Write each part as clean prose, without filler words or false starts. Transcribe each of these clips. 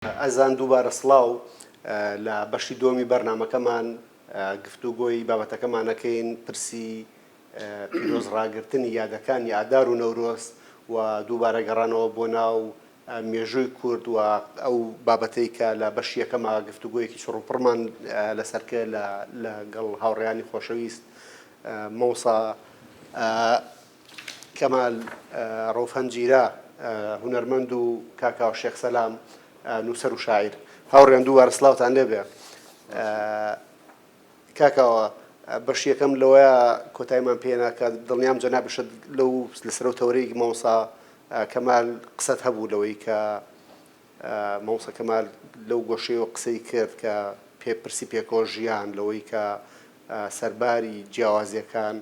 ئەزان دووبارە سڵاو، لە بەشی دووەمی بەرنامەکەمان گفتوگۆی بابەتەکەمان ئەکەین، پرسی پیرۆز ڕاگرتنی یادەکانی ئادار و نەورۆز و دووبارە گەڕانەوە بۆ ناو مێژووی کورد و ئەو بابەتەی کە لە بەشی یەکەما گفتوگۆیەکی چڕوپڕمان لەسەر کرد لەگەڵ هاوڕێیانی خۆشەویست مۆسا کەمال ڕەوف هەنجیرە، هونەرمەند و کاکاوە شێخ سەلام، نووسەر و شاعیر. هاوڕێیان دووبارە سڵاوتان لێبێ. کاکاوە بەشی یەکەم لەوەیە کۆتاییمان پێ کە دڵنیام جەنابیشت لەو لەسەر ئەو تەوەرەی مامۆستا کەمال قسەت هەبوو لەوەی کە مامۆستا کەمال لەو گۆشەیەوە قسەی کرد کە پێ پرسی پێکەوە ژیان لەوەی کە سەرباری جیاوازیەکان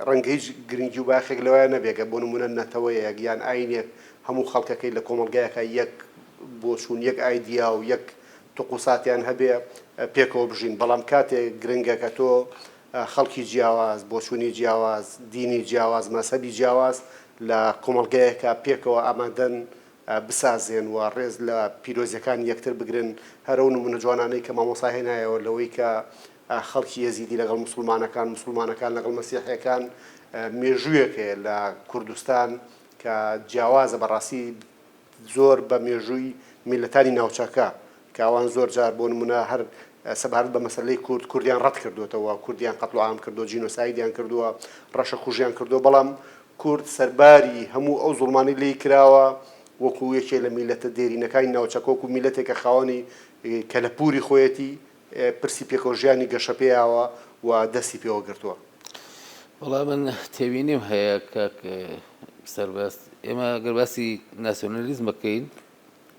ڕەنگە هیچ گرنگی و بایەخێک لەوەیا نەبێ گەر بۆ نموونە نەتەوەیەک یان ئایینێک هەموو خەڵکەکەی لە کۆمەڵگایەکا یەک بۆچوون، یەک ئایدیا و یەک تقوساتیان هەبێ پێکەوە بژین، بەڵام کاتێ گرنگە کە تۆ خەڵکی جیاواز، بۆچوونی جیاواز، دینی جیاواز، مەزهەبی جیاواز لە کۆمەڵگایەکا پێکەوە ئامادەن بسازێن و ڕێز لە پیرۆزیەکانی یەکتر بگرن، هەر ئەو نموونە جوانانەی کە مامۆستا هێنایەوە لەوەی کە خەڵکی یەزیدی لەگەڵ موسڵمانەکان، موسڵمانەکان لەگەڵ مەسیحیەکان، مێژوویەک هەیە لە کوردستان کە جیاوازە بەڕاستی زۆر بە مێژووی میللەتانی ناوچەکە کە ئەوان زۆر جار بۆ نمونە هەر سەبارەت بە مەسەلەی کورد کوردیان ڕەت کردوێتەوە کوردیان قەتڵ و عام کردووە جینۆسایدیان کردووە ڕەشەکوژیان کردووە بەڵام کورد سەرباری هەموو ئەو زوڵمانەی لێی کراوە وەکو یەکێ لە میللەتە دێرینەکانی ناوچەکە وەکو میللەتێکە خاوەنی کەلەپوری خۆیەتی پرسی پێکەوەژیانی گەشەپێیاوە و دەستی پێوە گرتووە. وەڵا من تێبینیم هەیە کاک سەربەست، ئێمە گەر باسی ناسیۆنالیزم بکەین،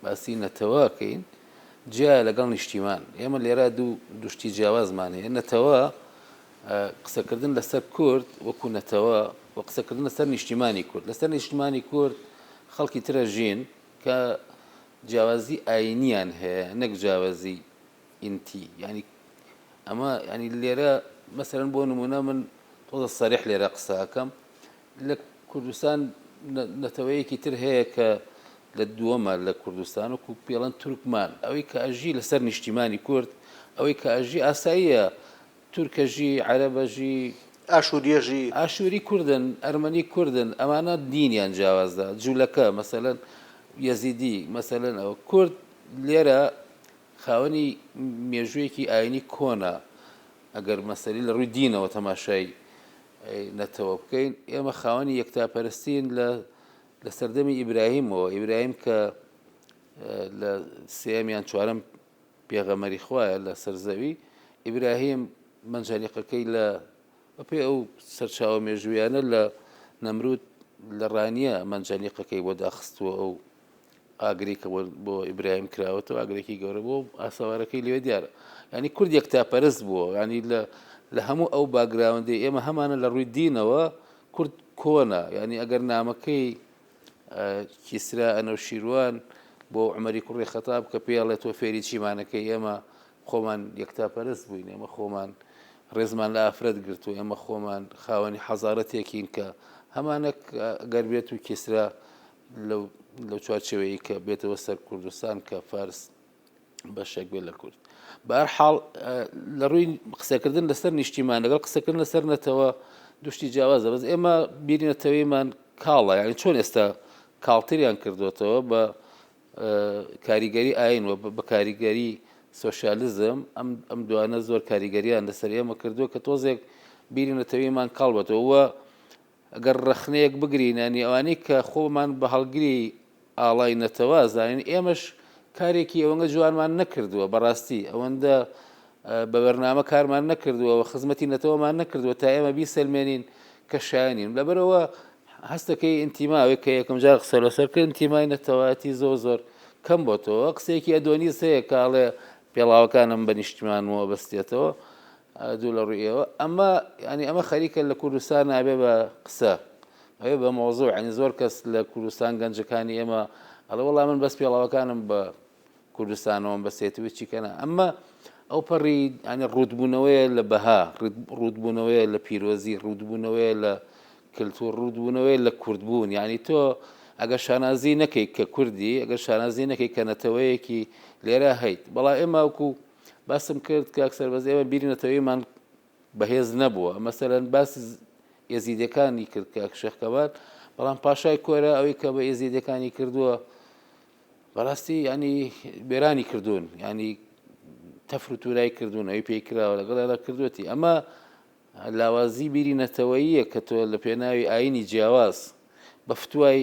باسی نەتەوە ئەکەین، جیایە لەگەڵ نیشتیمان. ئێمە لێرە دوو شتی جیاوازمان هەیە. نەتەوە، قسەکردن لەسەر کورد وەکو نەتەوە و قسەکردن لەسەر نیشتیمانی کورد. لەسەر نیشتیمانی کورد خەڵکی ترە ژین کە جیاوازی ئایینیان هەیە نەک جیاوازی ئینتی یانی ئەمە ینی لێرە مەسەرەن بۆ نمونە من تۆزە سەریح لێرە قسە ئەکەم لە کوردستان نەتەوەیەکی تر هەیە کە لە دووەمە لە کوردستان وەکو پێڵەن تورکمان ئەوەی کە ئەژی لەسەر نیشتیمانی کورد ئەوەی کە ئەژی ئاساییە تورکەژی عەرەبەژی ئاشوریەژی. ئاشوری کوردن ئەرمەنی کوردن ئەمانە دینیان جیاوازە جولەکە مەسەلەن یەزیدی مەسەلەن ئەوە کورد لێرە خاوەنی مێژوویەکی ئاینی کۆنە، ئەگەر مەسەلەی لە ڕووی دینەوە تەماشای نەتەوە بکەین، ئێمە خاوەنی یەکتاپەرستین لە لە سەردەمی ئیبراهیمەوە، ئیبراهیم کە لە سێیەم یان چوارەم پێغەمەری خوایە لە سەر زەوی، ئیبراهیم مەنجەنیقەکەی لە بەپێی ئەو سەرچاوە مێژوویانە لە نەمرود لە ڕانیە مەنجەنیقەکەی بۆ داخستووە ئەو ئاگری کە بۆ ئیبراهیم کراوەتەوە ئاگرێکی گەورە بۆ ئاسەوارەکەی لەوێ دیارە ینی کورد یەکتاپەرست بووە ینی لە لە هەموو ئەو background ەی ئێمە هەمانە لە ڕووی دینەوە کورد کۆنە ینی ئەگەر نامەکەی کیسرا ئەنەوشیروان بۆ عومەری کوڕی خەتاب کە پێڵێ تۆ فێری چیمانەکەی ئێمە خۆمان یەکتاپەرست بووین ئێمە خۆمان ڕێزمان لە ئافرەت گرتووە ئێمە خۆمان خاوەنی حەزارەتێکین کە هەمانە گەر بێت و کیسرا لەو لەو چوارچێوەیەی کە بێتەوە سەر کوردستان کە فارس بەشێک بێت لە کورد بەهەر حاڵ لە ڕووی قسەکردن لەسەر نیشتیمان لەگەڵ قسەکردن لەسەر نەتەوە دوشتی جیاوازە بەس ئێمە بیری نەتەوەیمان کاڵە یعنی چۆن ئێستا کاڵتریان کردوێتەوە بە کاریگەری ئاین و بە کاریگەری سۆسیالیزم ئەم ئەم دوانە زۆر کاریگەریان لەسەر ئێمە کردووە کە تۆزێک بیری نەتەوەیمان کاڵ بێتەوە گەر ڕەخنەیەک بگرین یانی ئەوانەی کە خۆمان بە هەڵگری ئاڵای نەتەوە ئەزانین ئێمەش کارێکی ئەوەنگە جوانمان نەکردووە بەڕاستی ئەوەندە بە بەرنامە کارمان نەکردووە و خزمەتی نەتەوەمان نەکردووە تا ئێمە بیسەلمێنین کە شایەنین لەبەرەوە هەستەکەی ئینتیماوێک کە یەکەم جار قسە لەسەر کرد ئینتیمای نەتەوایەتی زۆر زۆر کەم بۆتەوە قسەیەکی ئەدۆنیس هەیە کاڵێ پێڵاوەکانم بە نیشتیمانەوە بەستێتەوە دوو لە ڕووی ئێوە ئەمە ینی ئەمە خەریکە لە کوردستان نابێ بە قسە ئەوێ بە مۆزوع ینی زۆر کەس لە کوردستان گەنجەکانی ئێمە ئەڵێ وەڵا من بەس پێڵاوەکانم بە کوردستانەوەم بەسێتەوە چیکەنە ئەمە ئەو پەڕی ینی ڕووتبوونەوەیە لە بەها ڕووتبوونەوەیە لە پیرۆزی ڕووتبوونەوەیە لە کلتور ڕووتبوونەوەیە لە کوردبوون یعنی تۆ ئەگەر شانازی نەکەی کە کوردی، ئەگەر شانازی نەکەی کە نەتەوەیەکی لێرە هەیت. بەڵام ئێمە وەکو باسم کرد کاک سەربەز ئێمە بیری نەتەوەیمان بەهێز نەبووە. مەسەلەن باسی ئێزیدەکانی کرد کاک شێخ کەمال، بەڵام پاشای کۆرە ئەوەی کە بە ئێزیدەکانی کردووە بەڕاستی ینی وێرانی کردوون، ینی تەفر و تورای کردوون، ئەوی پێی کراوە لەگەڵیاندا کردووەتی. ئەمە لاوازی بیری نەتەوەییە کە تۆ لە پێناوی ئایینی جیاواز بە فتوای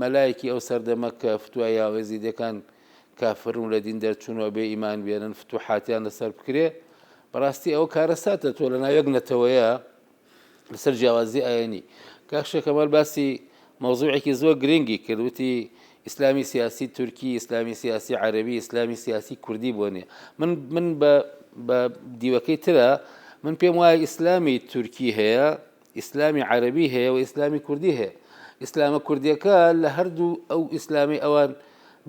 مەلایەکی ئەو سەردەمە کە فتوای یاوە ئێزیدیەکان کافرن و لە دین دەرچوون و بێ ئیمان بێنن فتوحاتیان لەسەر بکرێ بەڕاستی ئەوە کارەساتە تۆ لە ناو یەک نەتەوەیە لەسەر جیاوازی ئاینی کاک شێخ کەمال باسی مەوزوعێکی زۆر گرنگی کرد وتی ئیسلامی سیاسی تورکی ئیسلامی سیاسی عەربی ئیسلامی سیاسی کوردی بۆ نیە من من بە بە دیوەکەی ترە من پێم وایە ئیسلامی تورکی هەیە ئیسلامی عەربی هەیە و ئیسلامی کوردی هەیە ئیسلامە کوردیەکە لە هەردوو ئەو ئیسلامی ئەوان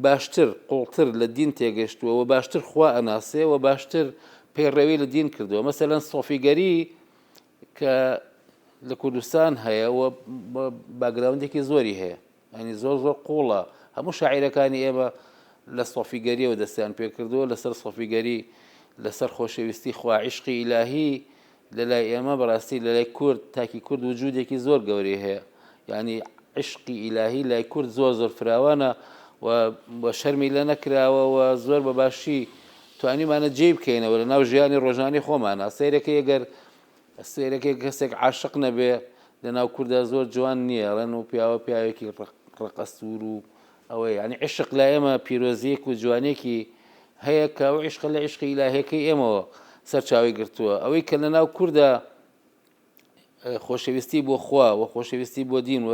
باشتر قوڵتر لە دین تێگەشتووە و باشتر خوا ئەناسێ و باشتر پەیڕەوی لە دین کردووە مەسەلەن سۆفیگەری کە لە کوردستان هەیە و background ێکی زۆری هەیە ینی زۆر زۆر قوڵە هەموو شاعیرەکانی ئێمە لە سۆفیگەریەوە دەستیان پێکردووە لەسەر سۆفیگەری لەسەر خۆشەویستی خوا عیشقی ئیلاهی لە لای ئێمە بەڕاستی لە لای کورد تاکی کورد وجودێکی زۆر گەورەی هەیە یعنی عیشقی ئیلاهی لای کورد زۆر زۆر فراوانە و شەرمی لە نەکراوە و زۆر بە باشی توانیمانە جێی بکەینەوە لە ناو ژیانی ڕۆژانی خۆمانە سەیرەکەی ئەگەر سەیرەکەی کەسێک عاشق نەبێ لە ناو کوردا زۆر جوان نییە ئەڵێن و پیاوە پیاوێکی ڕقەسوور و ئەوەی یعنی عشق لای ئێمە پیرۆزیەک و جوانێکی هەیە کە ئەو عشقە لە عشقی ئیلاهیەکەی ئێمەوە سەرچاوی گرتووە ئەوەی کە لە ناو کوردا خۆشەویستی بۆ خوا و خۆشەویستی بۆ دین و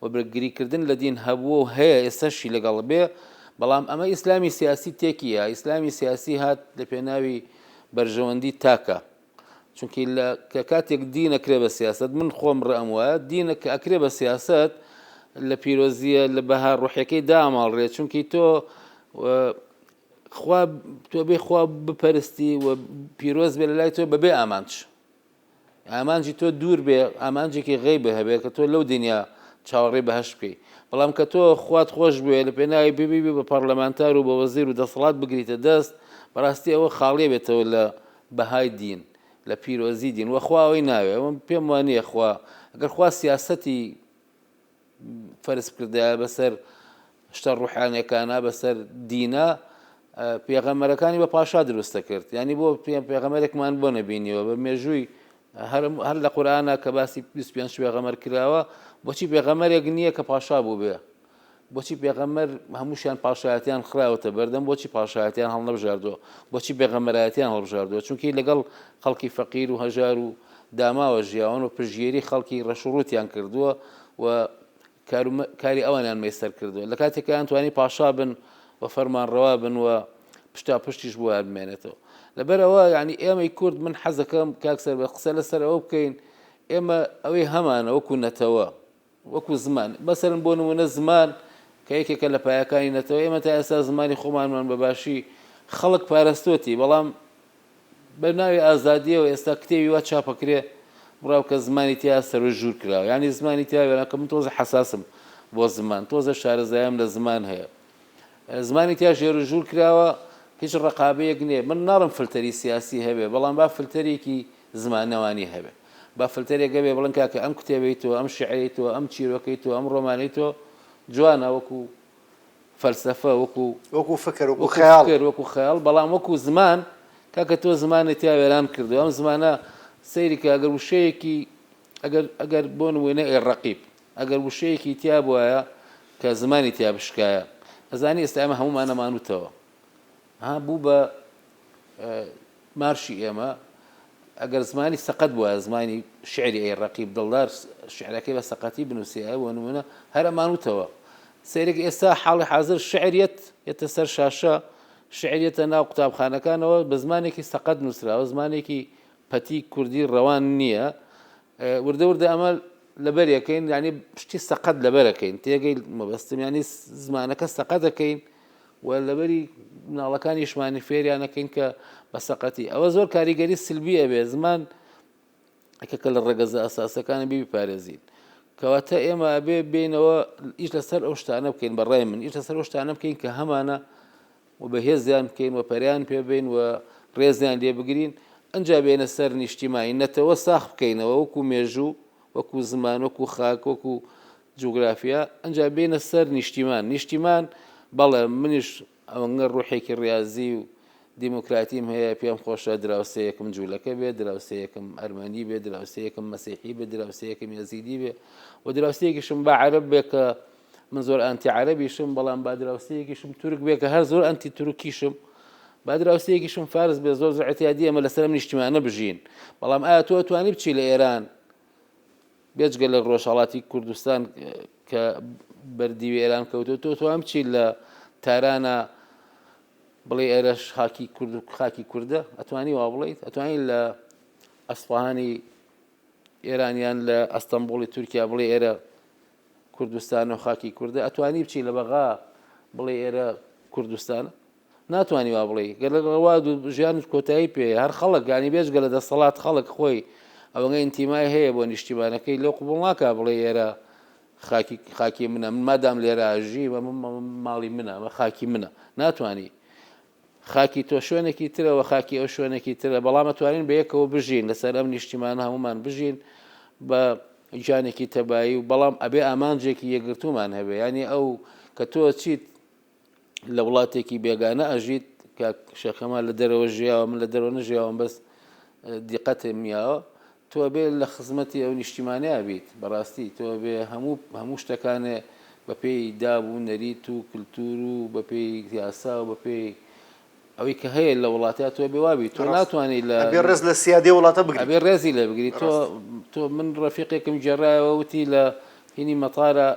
و بەرگریکردن لە دین هەبووە و هەیە ئێستاشی لەگەڵ بێ بەڵام ئەمە ئیسلامی سیاسی تێکیە ئیسلامی سیاسی هات لە پێناوی بەرژەوەندی تاکە چونکی لە کە کاتێک دین ئەکرێ بە سیاست من خۆم ڕێم وایە دینە کە ئەکرێ بە سیاست لە پیرۆزیە لە بەها ڕۆحەکەی داماڵرێ چونکی تۆ خوا تۆ بێ خوا بپەرستی و پیرۆز بێ لە لای تۆ بەبێ ئامانج ئامانجی تۆ دوور بێ ئامانجێکی غەیبە هەبێ کە تۆ لەو دنیا چاوەڕێی بەهەشت بکەی بەڵام کە تۆ خوات خۆش بوێ لە پێناوی ببی بە پەڕلەمانتار و بە وەزیر و دەسەڵات بگریتە دەست بەڕاستی ئەوە خاڵیە بێتەوە لە بەهای دین لە پیرۆزی دین وە خوا ئەوەی ناوێ من پێم وانییە خوا ئەگەر خوا سیاسەتی فەرز بکردایە بەسەر شتە ڕوحانیەکانە بەسەر دینە پێغەمەرەکانی بە پاشا دروست دەکرد ینی بۆ پێغەمەرێکمان بۆ نەبینیوە بە مێژووی هەر لە قورآە کە باسی 25 پێغەمەر کراوە بۆچی پێغەمەرێک نییە کە پاشا بوو بێ بۆچی پێغەمبەر هەمووشیان پاشایەتیان خراوەتە بەردەم بۆچی پاشایەتیان هەڵنەبژاردووە بۆچی پێغەمبەرایەتیان هەڵبژاردووە چونکی لەگەڵ خەڵکی فەقیر و هەژار و داماوە ژیاون و پشتگیری خەڵکی ڕەشوڕوتیان کردووە و کاری ئەوانیان مەیسەر کردووە لە کاتێکیان توانی پاشا بن و فەرمانڕەوا بن و پشتا پشتیش بۆیان بمێنێتەوە لەبەرئەوە یعنی ئێمەی کورد من حەزەکەم کاک سەر بە قسە لەسەر ئەوە بکەین ئێمە ئەوەی هەمانە وەکو نەتەوە وەکو زمان مەسەلەن بۆ نمونە زمان کە یەکێکە لە پایەکانی نەتەوە ئێمە تا ئێستا زمانی خۆمانمان بە باشی خەڵک پارستۆتی بەڵام بە ناوی ئازادیەوە ئێستا کتێبی وا چاپەکرێ بڕاو کە زمانی تیا سەرۆ ژوور کراوە یعنی زمانی تیا وێران کە من تۆزە حەساسم بۆ زمان تۆزە شارەزایم لە زمان هەیە زمانی تیا ژێر و ژوور کراوە هیچ ڕقابەیەک نییە من ناڵم فلتەری سیاسی هەبێ بەڵام با فلتەرێکی زمانەوانی هەبێ با فلتەرێک هەبێ بڵێن کاکە ئەم کتێبەی تۆ ئەم شیعرەی تۆ ئەم چیرۆکەی تۆ ئەم ڕۆمانەی تۆ جوانە وەکو فەلسەفە وەکو وەکو فکر وەکو خەیاڵ فکر وەکو خەیاڵ بەڵام وەکو زمان کاکە تۆ زمانت تیا وێران کردووە ئەم زمانە سەیری کە ئەگەر وشەیەکی ئەگەر ئەگەر بۆ نموونە ئەی ڕەقیب ئەگەر وشەیەکی تیا بوایە کە زمانی تیا بشکایە ئەزانی ئێستا ئێمە هەموومان ئەمانوتەوە ها بوو بە مارشی ئێمە ئەگەر زمانی سەقەت بوایە زمانی شیعری ئەی ڕەقیب دڵدار شیعرەکەی بە سەقەتی بنووسیایە بۆ نموونە هەر ئەمانوتەوە سەیرێک ئێستا حاڵی حازر شیعر یەت یەتە سەر شاشە شیعر یەتە ناو قوتابخانەکانەوە بە زمانێکی سەقەت نووسراوە زمانێکی پەتی کوردی ڕەوان نییە وردە وردە ئەمە لەبەرەکەین یعنی شتی سەقەت لەبەرەکەین تێگەی مەبەستم ینی زمانەکە سەقەت دەکەین و لەبەری مناڵەکانیشمانی فێریان ئەکەین کە بە سەقەتی ئەوە زۆر کاریگەری سلبی ئەبێ زمان یەکێکە لە ڕەگەزە ئەساسەکانی بیپارێزین. کەواتە ئێمە ئەبێ بێینەوە ئیش لەسەر ئەو شتانە بکەین، بە ڕای من ئیش لەسەر ئەو شتانە بکەین کە هەمانە و بەهێزیان بکەین و پەرەیان پێ بەین و ڕێزیان لێ بگرین، ئەنجا بێینە سەر نیشتیمانی نەتەوە ساخ بکەینەوە وەکو مێژوو، وەکو زمان، وەکو خاک، وەکو جوگرافیا، ئەنجا بێینە سەر نیشتیمان. نیشتیمان بەڵێ منیش ئەوەنگە ڕوحێکی ڕیازی و دیموکراتیم هەیە، پێم خۆشە دراوسێیەکم جوولەکە بێ، دراوسێیەکم ئەرمەنی بێ، دراوسێیەکم مەسیحی بێ، دراوسێیەکم یەزیدی بێ و دراوسێیەکیشم با عەرەب بێ کە من زۆر ئانتی عەرەبیشم، بەڵام با دراوسێیەکیشم تورک بێ کە هەر زۆر ئەنتی تورکیشم، با دراوسێیەکیشم فارس بێ، زۆر زۆر ئیعتیادی ئێمە لەسەر ئەم نیشتیمانە بژین. بەڵام ئایا تۆ ئەتوانی بچی لە ئێران بێجگە لە ڕۆژهەڵاتی کوردستان کە بەر دیوی ئێران کەوتووە، تۆ توان بچی لە تارانە بڵێ ئێرەش خاکی کورد و خاکی کوردە؟ ئەتوانی وا بڵیت؟ ئەتوانی لە ئەسفەهانی ئێرانیان لە ئەستەمبوڵی تورکیا بڵێ ئێرە کوردستان و خاکی کوردە؟ ئەتوانی بچی لە بەغا بڵێ ئێرە کوردستانە؟ ناتوانی وا بڵێی گەر لەگەڵ وا ژیانت کۆتایی پێ هەر خەڵک گانی بێجگە لە دەسەڵات خەڵک خۆی ئەوەنگە ئینتیمای هەیە بۆ نیشتیمانەکەی لەو قبوڵ ناکا بڵێ ئێرە خاکی خاکی منە من مادام لێرە ئەژیم ئەمە ماڵی منە ئەمە خاکی منە ناتوانی خاکی تۆ شوێنێکی ترەوە خاکی ئەو شوێنێکی ترە بەڵام ئەتوانین بە یەکەوە بژین لەسەر ئەم نیشتیمانە هەمومان بژین بە گیانێکی تەبایی و بەڵام ئەبێ ئامانجێکی یەکگرتومان هەبێ ینی ئەو کە تۆ چیت لە وڵاتێکی بێگانە ئەژیت، کاک شێخ کەمال لە دەرەوە ژیاوە، من لە دەرەوە نەژیاوم بەس دیقەتم یاوە، تۆ ئەبێ لە خزمەتی ئەو نیشتیمانەیا بیت، بەڕاستی تۆ ئەبێ هەموو هەموو شتەکانێ بەپێی داب و نەریت و کلتور و بەپێی یاسا و بەپێی ئەوەی کە هەیە لە وڵاتیا تۆ ئەبێ وابی، تۆ ناتوانی لە ئەبێ ڕێز لە سیادەی وڵاتە بگریت. ئەبێ ڕێزی لێ بگری. تۆ تۆ من ڕەفیقێکم گێڕایەوە وتی لە هینی مەتارە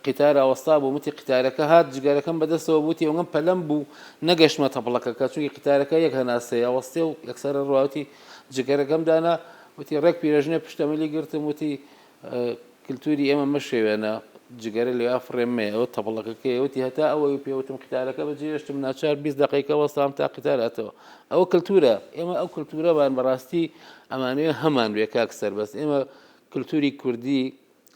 قیتارا وەستا بووم وتی قیتارەکە هات جگەرەکەم بەدەستەوە بوو وتی ئەوەنگەم پەلەم بوو نەگەشتمە تەپڵەکەکە چونکی قیتارەکە یەک هەناسەیە وەستێ و یەکسەرە ڕوا وتی جگەرەکەم دانا وتی ڕێک پیرەژنێ پشتەملی گرتم وتی کلتوری ئێمە مەشێوێنە جگەرە لێوا فڕێ مەیە ئەوە تەپڵەکەکەیە وتی هەتا ئەوەی پێ وتم قیتارەکە بەجێهێشتم ناچار 20 دقیقە وەستام تا قیتار هاتەوە ئەوە کلتورە ئێمە ئەو کلتورەمان بەڕاستی ئەمانەوێ هەمان بێ کاک سەربەست ئێمە کلتوری کوردی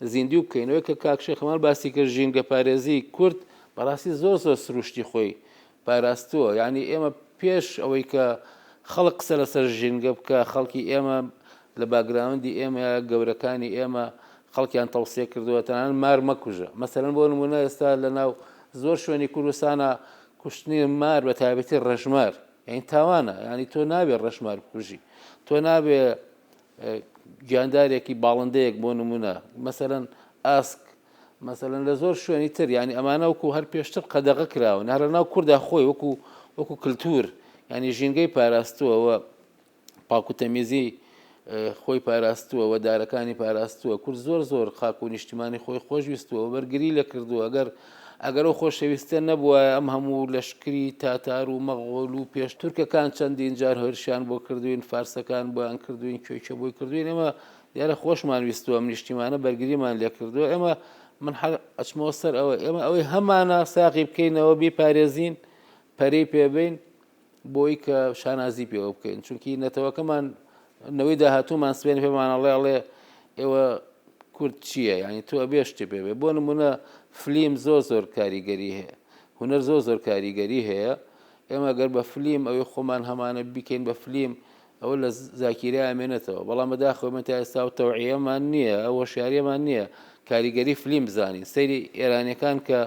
زیندوو بکەینەوە کە کاک شێخ کەمال باسی کرد ژینگەپارێزی کورد بەڕاستی زۆر زۆر سروشتی خۆی پاراستووە یعنی ئێمە پێش ئەوەی کە خەڵک قسە لەسەر ژینگە بکە خەڵکی ئێمە لە background ی ئێمە گەورەکانی ئێمە خەڵکیان تەوسیە کردووە تەنانەت مار مەکوژە مەسەلەن بۆ نمونە ئێستا لە ناو زۆر شوێنی کوردستانە کوشتنی مار بە تایبەتی ڕەشمار یعنی تاوانە یعنی تۆ نابێ ڕەشمار بکوژی تۆ نابێ گیاندارێکی باڵندەیەک بۆ نمونە مەسەلەن ئاسک مەسەلەن لە زۆر شوێنی تر یعنی ئەمانە وەکو هەر پێشتر قەدەغە کراون هەر لە ناو کوردا خۆی وەکو وەکو کللتور یعنی ژینگەی پاراستووە و پاک و تەمیزی خۆی پاراستووە و دارەکانی پاراستووە کورد زۆر زۆر خاک و نیشتیمانی خۆی خۆشویستووە و بەرگری لە کردووە ئەگەر ئەگەر ئەو خۆشەویستە نەبووایە ئەم هەموو لەشکری تاتار و مەغۆل و پێش تورکەکان چەندین جار هێرشیان بۆ کردوین فارسەکان بۆیان کردوین کوێکە بۆی کردوین ئێمە دیارە خۆشمان ویستووە ئەم نیشتیمانە بەرگریمان لێکردووە ئێمە من هەر ئەچمەوە سەر ئەوە ئێمە ئەوەی هەمانە ساغی بکەینەوە بیپارێزین پەرەی پێبین بۆی کە شانازی پێوە بکەین چونکی نەتەوەکەمان نەوەی داهاتوومان سبێنێ پێمان ئەڵێ ئەڵێ ئێوە کورد چییە یعنی تۆ ئەبێ شتێ پێ بێ بۆ نمونە فلیم زۆر زۆر کاریگەری هەیە هونەر زۆر زۆر کاریگەری هەیە ئێمە گەر بە فلیم ئەوەی خۆمان هەمانە بیکەین بە فلیم ئەوە لە زاکیرە ئەمێنێتەوە بەڵام بەداخەوە من تا ئێستا و تەوعیەمان نییە ئەو هۆشیاریەمان نییە کاریگەری فلیم بزانین سەیری ئێرانیەکان کە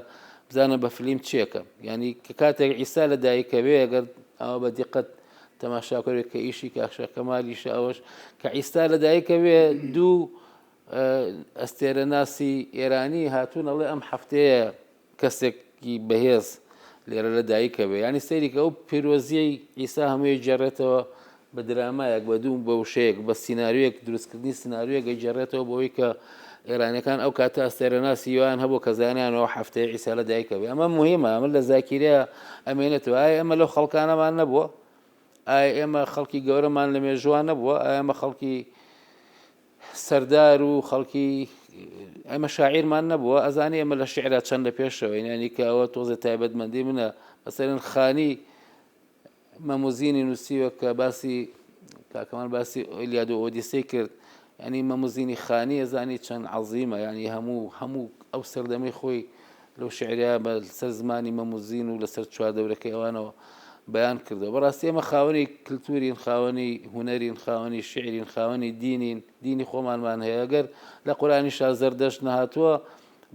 بزانە بە فلیم چێکە یعنی کە کاتێک ئیسا لە دایکەوێ ئەگەر ئەوە بە دیقەت تەماشا کەێت کە ئیشی کاک شێخ کەمالیشە ئەوەش کە ئیستا لە دایکەوێ دوو ئەستێرەناسی ئێرانی هاتوون ئەڵێ ئەم هەفتەیە کەسێکی بەهێز لێرە لە دایکە بێ یانی سەیری کە ئەو پیرۆزیەی عیسا هەمووی گێڕێتەوە بە درامایەک بە دوو بە وشەیەک بە سیناریۆیەک دروستکردنی سیناریۆیەک ئەیگێڕێتەوە بۆ ئەوەی کە ئێرانیەکان ئەو کاتە ئەستێرەناسی یوان هەبوو کە زانیان ئەو هەفتەیە عیسا لە دایکە بێ ئەمە مهمە ئەمە لە زاکیرەیە ئەمێنێتەوە ئایا ئێمە لەو خەڵکانەمان نەبووە ئایا ئێمە خەڵکی گەورەمان لە مێژووان نەبووە ئایا ئێمە خەڵکی سەردار و خەڵکی ئێمە شاعیرمان نەبووە ئەزانی ئێمە لە شیعرا چەند لە پێشەوەین یانی کە ئەوە تۆزێ تایبەتمەندی منە مەسەلەن خانی مەموزینی نووسیوە کە باسی کاکەمان باسی ئۆلیاد و ئۆدیسەی کرد. یانی مەموزینی خانی ئەزانی چەند عەزیمە یانی هەموو هەموو ئەو سەردەمەی خۆی لەو شعریا بە سەر زمانی مەموزین و لەسەر چواردەورەکەی ئەوانەوە بەیان کردەوە بەڕاستی ئێمە خاوەنی کللتورین خاوەنی هوەرین خاوەنی شعرین خاوەنی دینین دینی خۆمانمان هەیە گەر لە قورانی شا زەردەشت نەهاتووە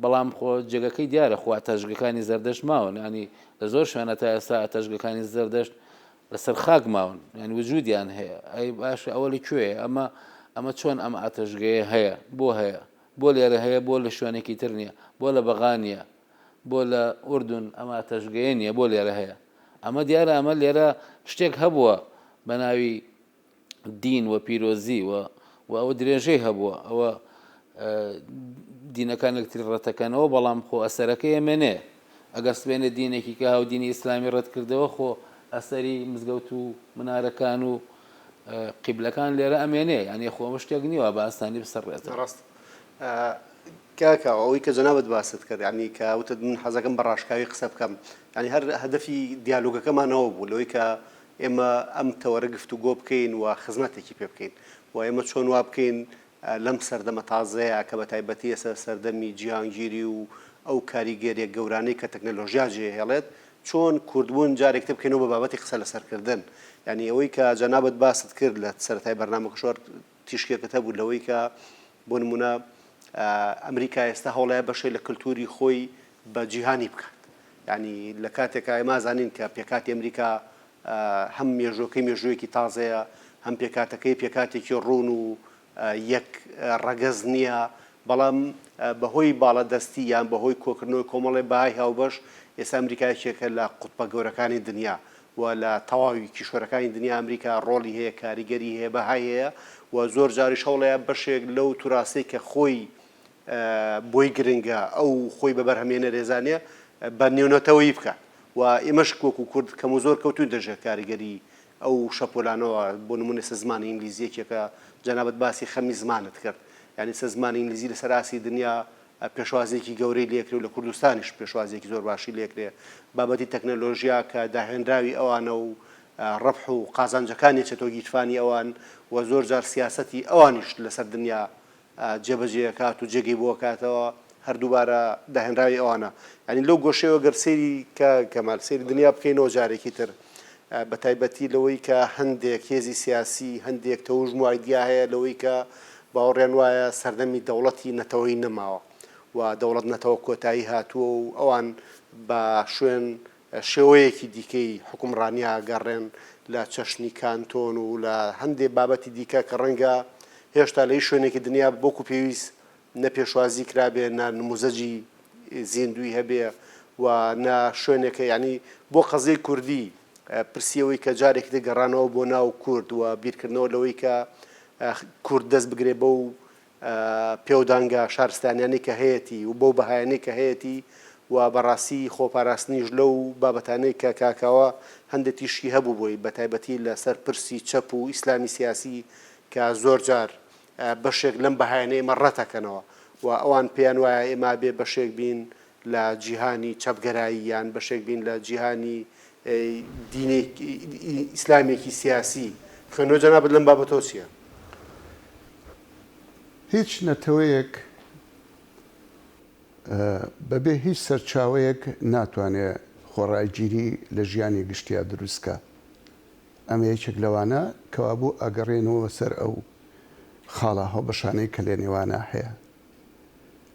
بەڵام خۆ جێگەکەی دیارە خۆ ئەتەشگەکانی زەردەشت ماون ینی لە زۆر شوێنە تا ئێستا ئەتەشگەکانی زەردەشت لەسەر خاک ماون یانی وجودیان هەیە ئەی باشە ئەوە لە کوێیە ئەمە ئەمە چۆن ئەم ئاتەشگەیە هەیە بۆ هەیە بۆ لێرە هەیە بۆ لە شوێنێکی تر نییە بۆ لە بەغا نییە بۆ لە ئوردون ئەم ئاتەشگەیە نییە بۆ لێرە هەیە ئەمە دیارە ئەمە لێرە شتێک هەبووە بە ناوی دین و پیرۆزی و و ئەوە درێژەی هەبووە ئەوە دینەکان یەکتری ڕەتەکەنەوە بەڵام خۆ ئەسەرەکەی ئەمێنێ ئەگەر سبێنێ دینێکی کە هاو دینی ئیسلامی ڕەت کردەوە خۆ ئەسەری مزگەوت و منارەکان و قیبلەکان لێرە ئەمێنێ یانی خۆ ئەمە شتێک نییە بە ئاسانی بسڕێتەوە. ڕاست کاک کاوە ئەوەی کە جەنابت باست کرد یانی کە وتت من حەزەکەم بە ڕاشکاوی قسە بکەم یانی هەر هەدەفی دیالۆگەکەمان ئەوە بوو لەوەی کە ئێمە ئەم تەوەرە گفتوگۆ بکەین و خزمەتێکی پێ بکەین و ئێمە چۆن وا بکەین لەم سەردەمە تازەیە کە بە تایبەتی ئێستا سەردەمی جیهانگیری و ئەو کاریگەریە گەورانەی کە تەکنەلۆژیا جێهێڵێت چۆن کوردبوون جارێک تر بکەینەوە بە بابەتی قسە لەسەر کردن یانی ئەوەی کە جەنابت باست کرد لە سەرەتای بەرنامەکەش هەر تیشکێکت هەبوو لەوەی کە بۆ نمونە ئەمریکا ئێستا هەوڵەیە بەشێ لە کلتوری خۆی بە جیهانی بکات یانی لە کاتێکا ئێمە زانین کە پێکاتی ئەمریکا هەم مێژووەکەی مێژوویەکی تازەیە، هەم پێکهاتەکەی پێکهاتێکی ڕوون و یەک ڕەگەز نییە، بەڵام بەهۆی باڵادەستی یان بەهۆی کۆکردنەوەی کۆمەڵێ بەهای هاوبەش، ئێستا ئەمریکا یەکێکە لە قوتبە گەورەکانی دنیا و لە تەواوی کیشوەرەکانی دنیا ئەمریکا ڕۆڵی هەیە، کاریگەری هەیە، بەهای هەیە و زۆر جاریش هەوڵەیە بەشێک لەو توراسەی کە خۆی بۆی گرنگە ئەو خۆی بە بەرهەمهێنەر ئەزانێ بە نێونەتەوەیی بکات و ئێمەش وەکو کورد کەم و زۆر کەوتووینتە ژێر کاریگەری ئەو شەپۆلانەوە بۆ نموونە ئێستا زمانی ئینگلیزی یەکێکە جەنابت باسی خەمی زمانت کرد یانی ئێستا زمانی ئینگلیزی لەسەر ئاستی دنیا پێشوازییەکی گەورەی لێکرێ و لە کوردستانیش پێشوازییەکی زۆر باشی لێکرێ بابەتی تەکنەلۆژیا کە داهێنراوی ئەوانە و ڕەبح و قازانجەکانی ئەچێتەوە گیرفانی ئەوان و زۆر جار سیاسەتی ئەوانیش لەسەر دنیا جێبەجێ ئەکات و جێگەی بۆ ئەکاتەوە هەر دووبارە داهێنراوی ئەوانە یانی لەو گۆشەیەوە گەر سەیری کاک کەمال سەیری دنیا بکەینەوە جارێکی تر بە تایبەتی لەوەی کە هەندێک هێزی سیاسی هەندێک تەوژم و ئایدیا هەیە لەوەی کە باوەڕیان وایە سەردەمی دەوڵەتی نەتەوەیی نەماوە و دەوڵەت نەتەوە کۆتایی هاتووە و ئەوان بە شوێن شێوەیەکی دیکەی حوکمڕانیا گەڕێن لە چەشنی کانتۆن و لە هەندێ بابەتی دیکە کە ڕەنگە هێشتا لە هیچ شوێنێکی دنیا وەکو پێویست نە پێشوازی کرابێ نە نموزەجی زیندووی هەبێ و نە شوێنێکە یانی بۆ قەزیەی کوردی پرسی ئەوەی کە جارێکی تر گەڕانەوە بۆ ناو کورد و بیرکردنەوە لەوەی کە کورد دەست بگرێ بەو پێودانگە شارستانیانەی کە هەیەتی و بەو بەهایانەی کە هەیەتی و بەڕاستی خۆپاراستنیش لەو بابەتانەی کە کاکاوە هەندێ تیشکی هەبوو بۆی بەتایبەتی لەسەر پرسی چەپ و ئیسلامی سیاسی کە زۆرجار بەشێک لەم بەهایانەی ئێمە ڕەتەکەنەوە و ئەوان پێیان وایە ئێمە ئەبێ بەشێک بین لە جیهانی چەپگەرایی یان بەشێک بین لە جیهانی دینێک ئیسلامێکی سیاسی خوێندنەوەی جەنابت لەم بابەتەوە چییە؟ هیچ نەتەوەیەک بەبێ هیچ سەرچاوەیەک ناتوانێ خۆڕاگیری لە ژیانی گشتیا دروست کا. ئەمە یەکێک لەوانە، کەوابوو ئەگەڕێنەوە سەر ئەو خاڵە هاوبەشانەی کە لە نێوانا هەیە.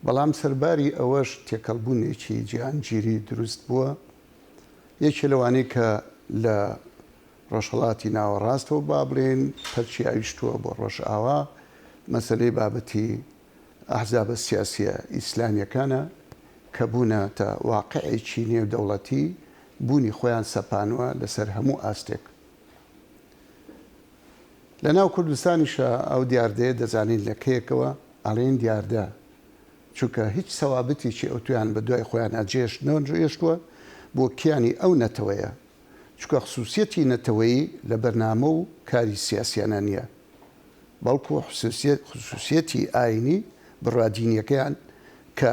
بەڵام سەرباری ئەوەش تێکەڵبوونێکی جیهانگیری دروست بووە، یەکێ لەوانەی کە لە ڕۆژهەڵاتی ناوەڕاستەوە با بڵێین پەرچی ئاویشتووە بۆ ڕۆژئاوا، مەسەلەی بابەتی ئەحزابە سیاسییە ئیسلامییەکانە کە بوونەتە واقعێکی نێودەوڵەتی، بوونی خۆیان سەپانووە لەسەر هەموو ئاستێک. لە ناو کوردستانیشا ئەو دیاردەیە دەزانین لە کەیەکەوە ئەڵێین دیاردە، چونکە هیچ سەوابتێکی ئەوتۆیان بە دوای خۆیانا جێ نەهێشتووە بۆ کیانی ئەو نەتەوەیە. چونکە خسوسیەتی نەتەوەیی لە بەرنامە و کاری سیاسیانە نیە، بەڵکو خسوسیەتی ئاینی بڕوا دینیەکەیان کە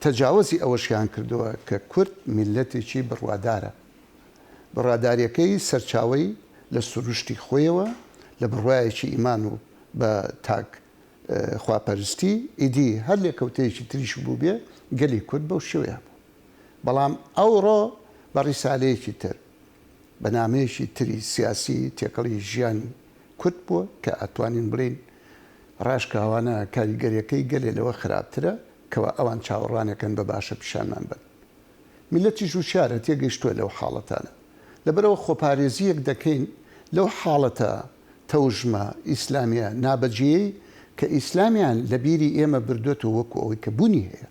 تەجاوەزی ئەوەشیان کردوە کە کورد میللەتێکی بڕوادارە، بڕواداریەکەی سەرچاوەی لە سروشتی خۆیەوە لە بڕوایەکی ئیمان و بە تاک. خواپەرستی، ئیدی هەر لێکەوتەیەکی تریش بووبێ گەلی کورد بەو شێوەیە بوو. بەڵام ئەوڕۆ بە ڕیسالەیەکی تر، بە نامەیەکی تری سیاسی تێکەڵی ژیانی کورد بووە کە ئەتوانین بڵێین ڕاشکاوانە کاریگەریەکەی گەلێ لەوە خراپترە کەوا ئەوان چاوەڕوانەکەن بە باشە پیشانمان بەن. میللەتیش وشیارە تێگەیشتووە لەو حاڵەتانە. لەبەرئەوە خۆپارێزییەک دەکەین لەو حاڵەتە تەوژمە ئیسلامییە نابەجێیەی کە ئیسلامیان لە بیری ئێمە بردۆتەوە وەکو ئەوەی کە بوونی هەیە.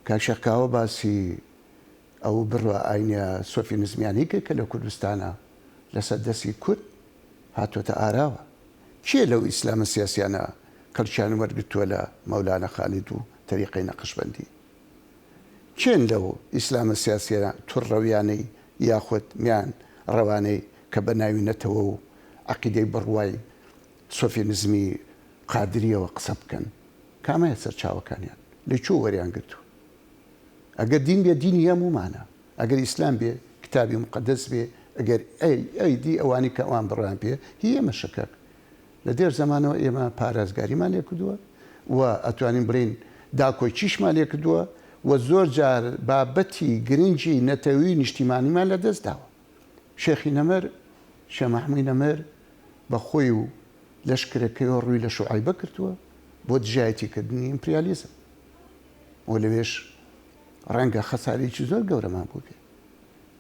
کاک شێخ کاوە باسی ئەو بڕوا ئاینیە سۆفینزمیانەی کرد کە لە کوردستانا لەسەر دەستی کورد هاتۆتە ئاراوە. کێ لەو ئیسلامە سیاسیانە کەڵکیان وەرگرتووە لە مەولانا خالید و تەریقەی نەقشبەندی؟ کێن لەو ئیسلامە سیاسیە تورڕەویانەی یاخود میان ڕەوانەی کە بە ناوی نەتەوە و عەقیدەی بڕوای سۆفینزمی قادریەوە قسە بکەن؟ کامەیە سەرچاوەکانیان؟ لە کوێ وەریان گرتووە؟ ئەگەر دین بێ دینی هەموومانە، ئەگەر ئیسلام بێ کتابی موقەدەس بێ، ئەگەر ئەی ئەی دی ئەوانەی کە ئەوان بڕوایان پێیە هی ئێمەشە کاک. لە دێر زەمانەوە ئێمە پارێزگاریمان لێ کردووە و ئەتوانین بڵێین داکۆکیشمان لێ کردووە و زۆر جار بابەتی گرنگی نەتەوەیی و نیشتیمانیمان لە دەست داوە. شێخی نەمر، شێخ مەحمووی نەمر بە خۆی و لەشکرەکەیەوە ڕووی لە شوعەیبە کردووە بۆ دژایەتیکردنی ئیمپریالیزم. و لەوێش ڕەنگە خەسارێکی زۆر گەورەمان بووبێ.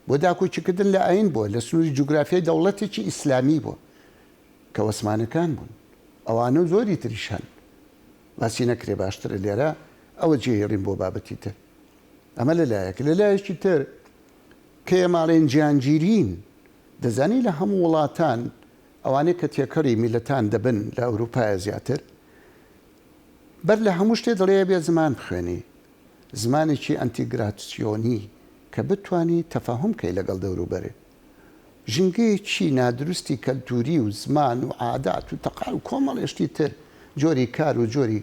بۆ داکۆکیکردن لە ئایین بووە، لە سنووری جوگرافیای دەوڵەتێکی ئیسلامی بووە کە وەسمانەکان بوون. ئەوانە و زۆری تریش هەن. باسی نەکرێ باشترە لێرە ئەوە جێهێڵین بۆ بابەتی تر. ئەمە لە لایەک. لە لایەکی تر کە ئێمە ئەڵێین جیهانگیرین، دەزانی لە هەموو وڵاتان ئەوانەی کە تێکەڵی میللەتان دەبن لە ئەوروپایە زیاتر، بەر لە هەموو شتێ دەڵێ ئەبێ زمان بخوێنی، زمانێکی ئەنتیگراتسیۆنی کە بتوانی تەفاهوم کەی لەگەڵ دەوروبەرێ. ژینگەیەکی نادروستی کەلتوری و زمان و عادات و تەقا و کۆمەڵێ شتی تر، جۆری کار و جۆری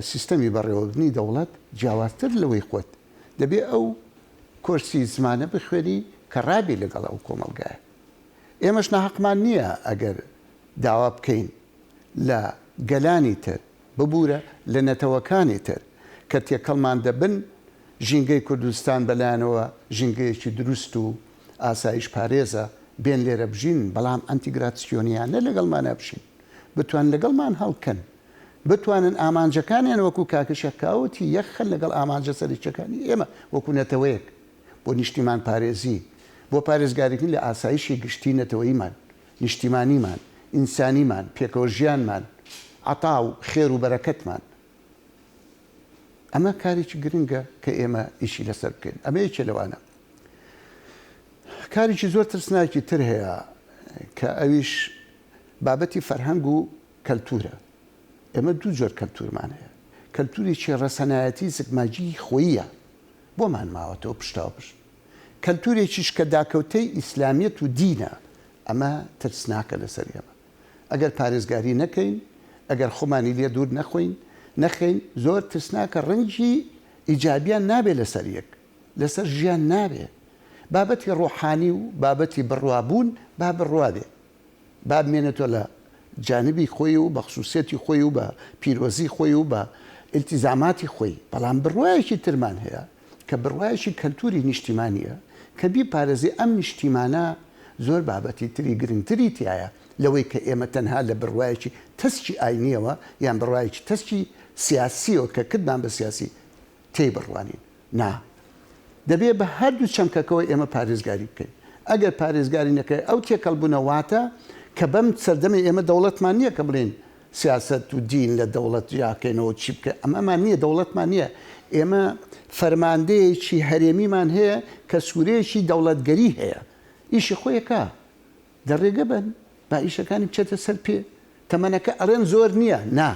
سیستەمی بەڕێوەبردنی دەوڵەت جیاوازتر لەوەی خۆت، دەبێ ئەو کۆرسی زمانە بخوێنی کە ڕابی لەگەڵ ئەو کۆمەڵگایە. ئێمەش ناهەقمان نییە ئەگەر داوا بکەین لە گەلانی تر، ببورە لە نەتەوەکانی تر کە تێکەڵمان دەبن، ژینگەی کوردستان بەلایانەوە ژینگەیەکی دروست و ئاسایش پارێزە، بێن لێرە بژین، بەڵام ئەنتیگراتسیۆنیانە لەگەڵمانا بژین، بتوان لەگەڵمان هەڵکەن، بتوانن ئامانجەکانیان وەکو کاکە شێخ کاوە وتی یەکخەن لەگەڵ ئامانجە سەرەکیەکانی ئێمە وەکو نەتەوەیەک بۆ نیشتیمانپارێزی، بۆ پارێزگاریکردن لە ئاسایشی گشتی نەتەوەییمان. نیشتیمانیمان، ئینسانیمان، پێکەوە ژیانمان، عەتا و خێر و بەرەکەتمان. ئەمە کارێکی گرنگە کە ئێمە ئیشی لەسەر بکەین. ئەمە یەکێ لەوانە. کارێکی زۆر ترسناکی تر هەیە کە ئەویش بابەتی فەرهەنگ و کەلتورە. ئێمە دوو جۆر کەلتورمان هەیە. کەلتورێکی ڕەسەنایەتی زگماگیی خۆییە بۆمان ماوەتەوە پشتاوپشت. کەلتورێکیش کە داکەوتەی ئیسلامیەت و دینە، ئەمە ترسناکە لەسەر ئێمە. ئەگەر پارێزگاری نەکەین، ئەگەر خۆمانی لێ دوور نەخۆین، نەخەین، زۆر ترسناکە ڕەنگی ئیجابیان نابێ لەسەر یەک، لەسەر ژیان نابێ. بابەتی ڕۆحانی و بابەتی بڕوابوون با بڕوا بێ. با بمێنێتەوە لە جانبی خۆی و بە خسوسیەتی خۆی و بە پیرۆزی خۆی و بە ئیلتیزاماتی خۆی، بەڵام بڕوایەکی ترمان هەیە کە بڕوایەکی کەلتوری نیشتیمانیە کە بیپارێزێ ئەم نیشتیمانە زۆر بابەتی تری گرنگتری تیایە لەوەی کە ئێمە تەنها لە بڕوایەکی تەسکی ئاینیەوە یان بڕوایەکی تەسکی سیاسیەوە کە کردمان بە سیاسی تێی بڕوانین. نا. دەبێ بە هەردوو چەمکەکەوە ئێمە پارێزگاری بکەین. ئەگەر پارێزگاری نەکەین ئەو تێکەڵبوونە واتە کە بەم سەردەمەی ئێمە دەوڵەتمان نییە کە بڵێین سیاسەت و دین لە دەوڵەت جیاکەینەوە چی بکەین ئەمەمان نییە دەوڵەتمان نییە. ئێمە فەرماندەیەکی هەرێمیمان هەیە کە سوورەیەکی دەوڵەتگەری هەیە ئیشی خۆی ئەکا. دە ڕێگە بەن با ئیشەکانی بچێتە سەر پێ. تەمەنەکە ئەڵێن زۆر نییە نا.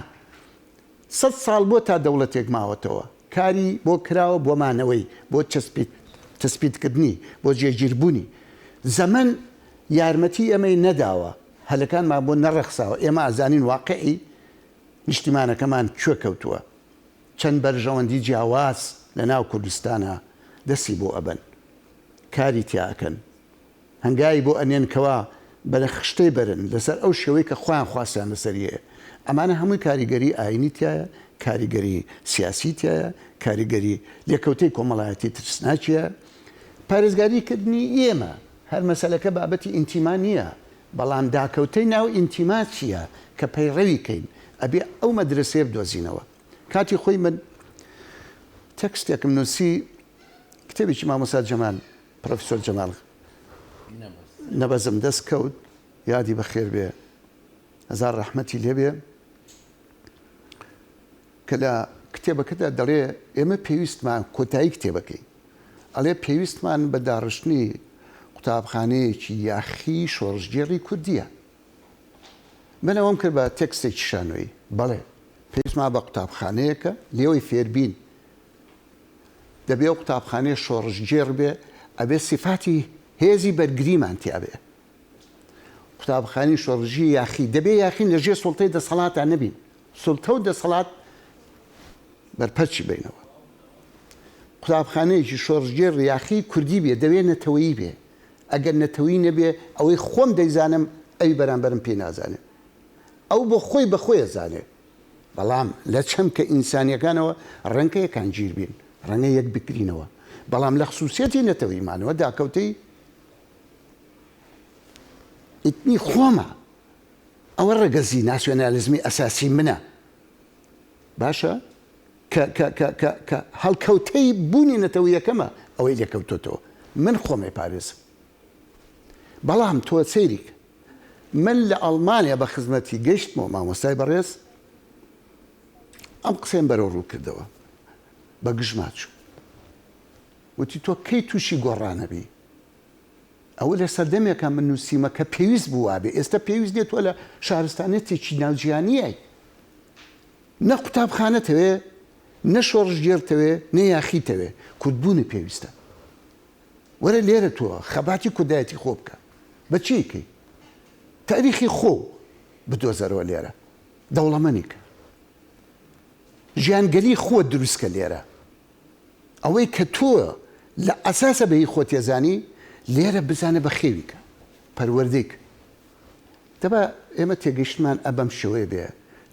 سەت ساڵ بۆ تا دەوڵەتێک ماوەتەوە کاری بۆ کراوە بۆ مانەوەی، بۆ چەسپیت تەسپیتکردنی، بۆ جێگیربوونی. زەمەن یارمەتی ئێمەی نەداوە، هەلەکانمان بۆ نەڕەخساوە، ئێمە ئەزانین واقعی نیشتیمانەکەمان کوێ کەوتووە، چەند بەرژەوەندی جیاواز لە ناو کوردستانا دەستی بۆ ئەبەن، کاری تیا ئەکەن، هەنگاوی بۆ ئەنێن کەوا بەرە خشتەی بەرن لەسەر ئەو شێوەی کە خۆیان خواستیان لەسەری هەیە. ئەمانە هەمووی کاریگەری ئایینی تیایە، کاریگەری سیاسی تیایە، کاریگەری لێکەوتەی کۆمەڵایەتی ترسناکیە. پارێزگاری کردنی ئێمە هەر مەسەلەکە بابەتی ئینتیما نییە، بەڵام داکەوتەی ناو ئینتیما چییە کە پەیڕەوی کەین، ئەبێ ئەو مەدرەسەیە بدۆزینەوە. کاتی خۆی من تێکستێکم نووسی، کتێبێکی مامۆستا جەمال، پرۆفیسۆر جەمال نەبەزم دەست کەوت، یادی بەخێر بێ، هەزار ڕەحمەتی لێ بێ، کە لە کتێبەکەدا دەڵێ ئێمە پێویستمان، کۆتایی کتێبەکەی ئەڵێ پێویستمان بە داڕشتنی قوتابخانەیەکی یاخیی شۆڕشگێڕی کوردییە. من ئەوەم کرد بە تێکستێکی شانۆیی. بەڵێ، پێویستمان بە قوتابخانەیەکە لێوەی فێربین. دەبێ ئەو قوتابخانەیە شۆڕشگێڕ بێ، ئەبێ سیفاتی هێزی بەرگریمان تیا بێ. قوتابخانەی شۆڕشگێڕی یاخی، دەبێ یاخین لە ژێر سوڵتەی دەسەڵاتا نەبین. سوڵتە و دەسەڵات بەرپەرچی بەینەوە. قوتابخانەیەکی شۆڕشگێڕ یاخی کوردی بێ، دەبێ نەتەوەیی بێ. ئەگەر نەتەوەیی نەبێ، ئەوەی خۆم دەیزانم، ئەوی بەرامبەرم پێی نازانێ. ئەو بۆ خۆی بە خۆی ئەزانێ. بەڵام لە چەمکە ئینسانییەکانەوە ڕەنگە یەکانگیر بین، ڕەنگە یەک بگرینەوە، بەڵام لە خسووسیەتی نەتەوەییمانەوە داکەوتەی ئیتنی خۆمە. ئەوە ڕەگەزی ناسیۆنالیزمی ئەساسی منە. باشە کە کە کە کە کە هەڵکەوتەی بوونی نەتەوەیەکەمە ئەوەی لێکەوتۆتەوە من خۆم ئەیپارێزم. بەڵام تۆ سەیری کە من لە ئەڵمانیا بە خزمەتی گەیشتمەوە مامۆستای بەڕێز ئەم قسەیم بەرەو ڕوو کردەوە بە گژما چوو وتی تۆ کەی تووشی گۆڕانەبی ئەوە لە سەردەمێکا من نووسیمە کە پێویست بوو وابێ، ئێستا پێویست نیە تۆ لە شارستانیەتێکی ناوجیهانیای نە قوتابخانەت هەوێ، نە شۆڕشگێڕت هەوێ، نە یاخیت هەوێ، کوردبوونت پێویستە. وەرە لێرە تۆ خەباتی کوردایەتی خۆ بکە. بە چی ئەیکەی؟ تاریخی خۆ بدۆزەرەوە لێرە، دەوڵەمەنی کە. ژیانگەلی خۆت دروست کە لێرە. ئەوەی کە تۆ لە ئەساسە بە هی خۆت ئەزانی لێرە بزانە بە خێوی کە، پەروەردەی کە. دەبا ئێمە تێگەیشتنمان ئە بەم شێوەیە بێ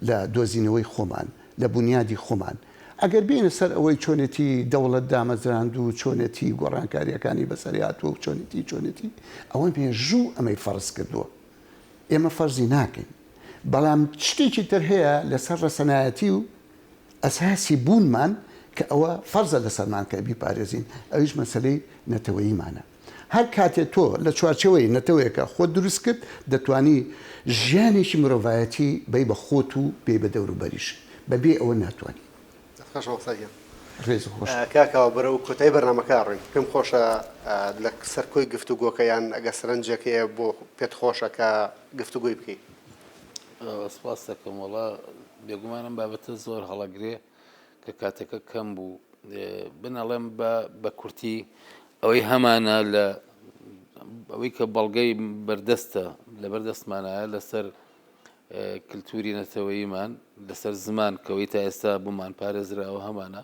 لە دۆزینەوەی خۆمان، لە بونیادی خۆمان. ئەگەر بێینە سەر ئەوەی چۆنێتی دەوڵەت دامەزراند و چۆنێتی گۆڕانکارییەکانی بەسەر هاتووە و چۆنێتی چۆنێتی، ئەوە مێژوو ئەمەی فەرز کردووە. ئێمە فەرزی ناکەین. بەڵام شتێکی تر هەیە لەسەر ڕەسەنایەتی و ئەساسی بوونمان کە ئەوە فەرزە لەسەرمان کە بیپارێزین ئەویش مەسەلەی نەتەوەییمانە. هەر کاتێ تۆ لە چوارچێوەی نەتەوەیەکا خۆت دروست کرد دەتوانی ژیانێکی مرۆڤایەتی بەی بە خۆت و بێی بە دەوروبەریش بە بێ ئەوە ناتوانی. دەست خۆش مامۆستا گیان. ڕێز و خۆشی. کاک کاوە بەرەو کۆتایی بەرنامەکە ئەڕۆین پێم خۆشە لە سەر کۆی گفتوگۆکە یان ئەگەر سەرنجێک هەیە بۆ پێت خۆشە کە گفتوگۆی بکەی. سپاست دەکەم وەڵا بێگومان ئەم بابەتە زۆر هەڵەگرێ کە کاتەکە کەم بوو بن ئەڵێم بە بە کورتی ئەوەی هەمانە لە ئەوەی کە بەڵگەی بەردەستە لەبەر دەستمانایە لەسەر کللتوری نەتەوەییمان لەسەر زمان کەەوەی تا ئێستا بۆمان پارێزراوە هەمانە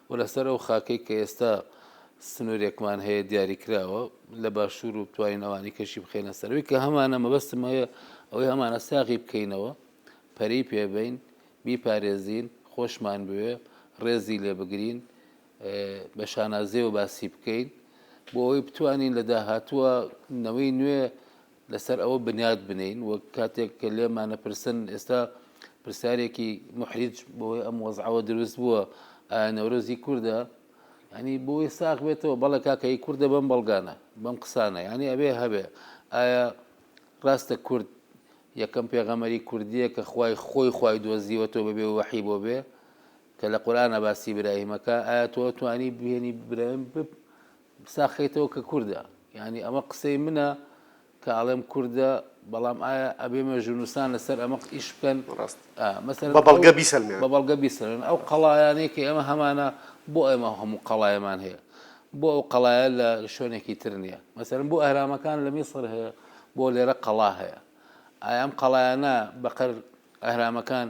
و لەسەر ئەو خاکەی کە ئێستا سنوورێکمان هەیە دیاریکراوە لە باشوور و بتوانین ئەوانی کەشی بخەینە سەرەوەی کە هەمانە مەبەستم هەیە ئەوەی هەمانە ساغی بکەینەوە پەرەی پێبەین بیپارێزین خۆشمان بوێ ڕێزی لێ بگرین بە شانازیەوە باسی بکەین بۆ ئەوەی بتوانین لە داهاتووە نەوەی نوێ لەسەر ئەوە بنیات بنێین و کاتێک کە لێمانە پرسن ئێستا پرسیارێکی محریج بۆی ئەم وەزعەوە دروست بووە ئایا نەورۆزی کوردە ینی بۆی ساغ بێتەوە بەڵێ کاکە ئی کوردە بەم بەڵگانە بەم قسانە ینی ئەبێ هەبێ ئایا ڕاستە کورد یەکەم پێغەمەری کوردیە کە خوای خۆی خوای دۆزیوەتەوە بەبێ وەحی بۆ بێ کە لە قورئانا باسی براهیمەکە ئایا تۆ توانی بهێنی براهیم ساخەیتەوە کە کوردە یعنی ئەمە قسەی منە کە ئەڵێم کوردە بەڵام ئایا ئەبێ مێژوونووسان لەسەر ئەمە ئیش بکەن ڕاست مەسەلەن بە بەڵگە بیسەلمێنن بە بەڵگە بیسەلمێنن ئەو قەڵایانەی کە ئێمە هەمانە بۆ ئێمە هەموو قەڵایەمان هەیە بۆ ئەو قەڵایە لە شوێنێکی تر نییە مەسەلەن بۆ ئەهرامەکان لە میسر هەیە بۆ لێرە قەڵا هەیە ئایا ئەم قەڵایانە بەقەر ئەهرامەکان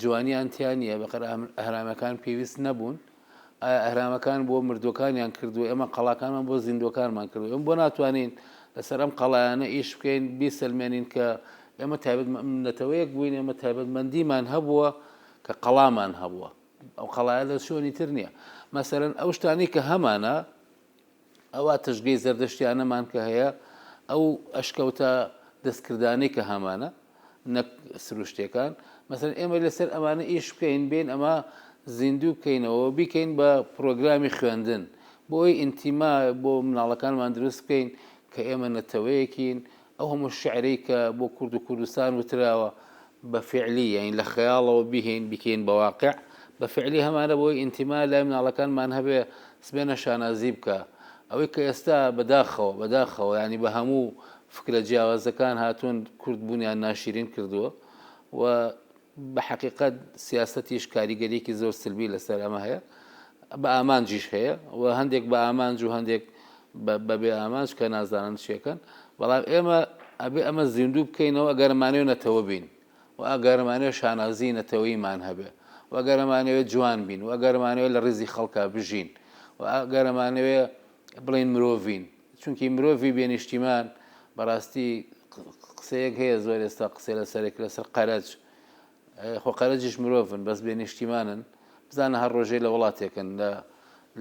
جوانیان تیا نییە بەقەر ئەهرامەکان پێویست نەبوون؟ ئایا ئەهرامەکان بۆ مردووەکانیان کردووە، ئێمە قەڵاکانمان بۆ زیندووەکانمان کردووە، ئێمە بۆ ناتوانین لەسەر ئەم قەڵایانە ئیش بکەین، بیسەلمێنین کە ئێمە تایبەت نەتەوەیەک بووین، ئێمە تایبەتمەندیمان هەبووە کە قەڵامان هەبووە، ئەو قەڵایە لە شوێنی تر نییە. مەسەلەن ئەو شتانەی کە هەمانە، ئەو ئاتەشگەی زەردەشتیانەمان کە هەیە، ئەو ئەشکەوتە دەستکردانەی کە هەمانە، نەک سروشتیەکان، مەسەلەن ئێمە لەسەر ئەمانە ئیش بکەین، بێین ئەمە زیندوو بکەینەوە، بیکەین بە پرۆگرامی خوێندن، بۆ ئەوەی ئینتیما بۆ مناڵەکانمان دروست بکەین کە ئێمە نەتەوەیەکین، ئەو هەموو شیعرەی کە بۆ کورد و کوردستان وتراوە بە فیعلی یانی لە خەیاڵەوە بیهێین بیکەین بە واقع بە فیعلی هەمانە بۆی ئینتیما لای مناڵەکانمان هەبێ سبێنە شانازی بکا ئەوەی کە ئێستا بەداخەوە بەداخەوە یانی بە هەموو فکرە جیاوازەکان هاتوون کورد بوونیان ناشیرین کردووە و بە حەقیقەت سیاسەتیش کاریگەریەکی زۆر سلبی لەسەر ئەمە هەیە بە ئامانجیش هەیە و هەندێک بە ئامانج و هەندێک بە بێ ئامانج کە نازانن چیەکەن بەڵام ئێمە ئەبێ ئەمە زیندوو بکەینەوە ئەگەرمانەوە نەتەوە بین و ئەگەرمانەوە شانازی نەتەوەیمان هەبێ و ئەگەرمانەوێت جوان بین و ئەگەرمانەوێت لە ڕیزی خەڵکا بژین و ئەگەرمانەوێ بڵێین مرۆڤین چونکی مرۆڤی بێ نیشتیمان بەڕاستی قسەیەک هەیە زۆر ئێستا قسەی لەسەرێک لەسەر قەرەج خۆ قەرەجیش مرۆڤن بەس بێ نیشتیمانن بزانە هەر ڕۆژەی لە وڵاتێکن لە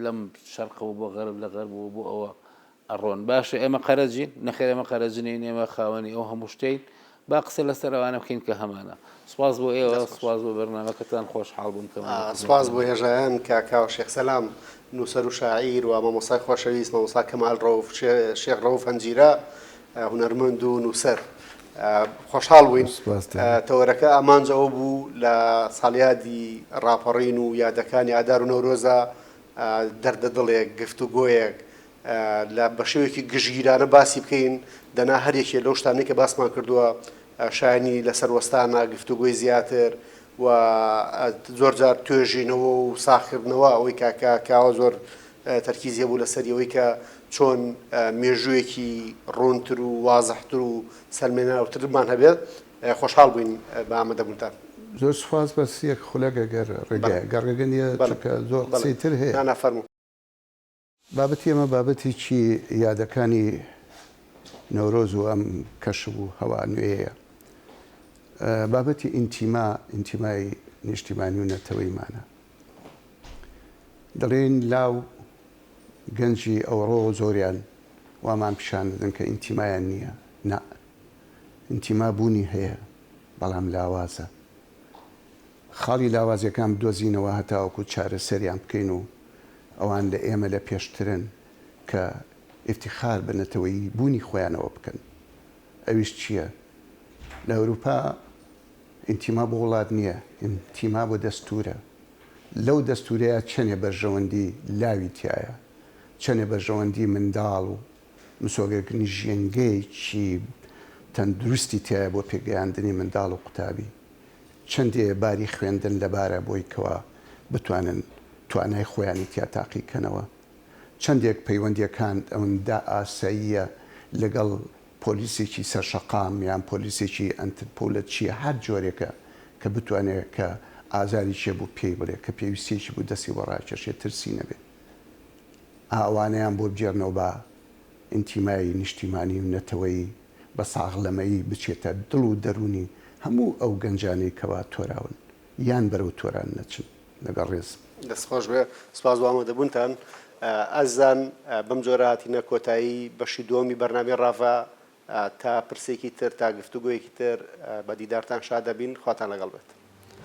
لەم شەرقەوە بۆ غەرب لە غەربەوە بۆ ئەوە ئەڕۆن باشە ئێمە قەرەجین نەخێر ئێمە قەرەج نین ئێمە خاوەنی ئەو هەموو شتەین با قسە لەسەر ئەوانە بکەین کە هەمانە. سوپاس بۆ ئێوە، سوپاس بۆ بەرنامەکەتان، خۆشحاڵ بووم کە مامە سوپاس خزمەتتان بۆ هێژایان کاک کاوە شێخ سەلام نووسەر و شاعیر و مامۆستای خۆشەویست مامۆستا کەمال ڕەوف شێخ ڕەوف هەنجیرە هونەرمەند و نووسەر خۆشحاڵ بووین سوپاس دەکەم. تەوەرەکە ئامانج ئەوە بوو لە ساڵیادی ڕاپەڕین و یادەکانی ئادار و نەورۆزا دەردەدڵێک گفتوگۆیەک لە بە شێوەیەکی گشتگیرانە باسی بکەین، دەنا هەر یەکێ لەو شتانەی کە باسمان کردووە شایەنی لەسەر وەستانە، گفتوگۆی زیاتر و زۆر جار توێژینەوە و ساغکردنەوە، ئەوەی کە کاک کاوە زۆر تەرکیزی هەبوو لەسەری ئەوەی کە چۆن مێژوویەکی ڕوونتر و وازحتر و سەلمێنراوترمان هەبێت، خۆشحاڵ بووین بە ئامادەبوونتان. زۆر سوپاس بەس یەک خولەک ئەگەر ڕێگایە گەر ڕێگە نییە چونکە زۆر قسەی تر هەیە. نا نا فەرموو. بابەتی ئێمە بابەتێکی یادەکانی نەورۆز و ئەم کەش و هەوا نوێیە. بابەتی ئینتیما، ئینتیمای نیشتیمانی و نەتەوەیمانە. دەڵێین لاو گەنجی ئەوڕۆ زۆریان وامان پیشان دەدەن کە ئینتیمایان نییە. نا، ئینتیما بوونی هەیە، بەڵام لاوازە. خاڵی لاوازیەکان بدۆزینەوە هەتاوەکو چارەسەریان بکەین و ئەوان لە ئێمە لە پێشترن کە ئیفتیخار بە نەتەوەیی بوونی خۆیانەوە بکەن ئەویش چیە؟ لە ئەوروپا ئینتیما بۆ وڵات نیە ئینتیما بۆ دەستورە لەو دەستورەیا چەنێ بەرژەوەندی لاوی تیایە چەنێ بەرژەوەندی منداڵ و مسۆگەرکردنی ژینگەیەکی تەندروستی تیایە بۆ پێگەیاندنی منداڵ و قوتابی چەندێ باری خوێندن لەبارە بۆی کەوا بتوانن توانای خۆیانی تیا تاقی کەنەوە؟ چەندێک پەیوەندیەکانت ئەوندە ئاساییە لەگەڵ پۆلیسێکی سەر شەقام یان پۆلیسێکی ئەنترپۆلە چیە هەر جۆرێکە کە بتوانێ کە ئازاری چێ بوو پێی بڵێ کە پێویستیەکی بوو دەستی بۆ ڕاکێشێ ترسی نەبێ ئا ئەوانەیان بۆ بگێرنەوە با ئینتیمای نیشتیمانی و نەتەوەیی بە ساغلەمەیی بچێتە دڵ و دەروونی هەموو ئەو گەنجانەی کەوا تۆراون یان بەرەو تۆران نەچن. لەگەڵ ڕێزم. دەست خۆش بێ سپاس بۆ ئامادەبوونتان ئازیزان بەم جۆرە هاتینە کۆتایی بەشی دووەمی بەرنامەی ڕاڤە تا پرسێکی تر تا گفتوگۆیەکی تر بە دیدارتان شاد دەبین خواتان لەگەڵ بێت.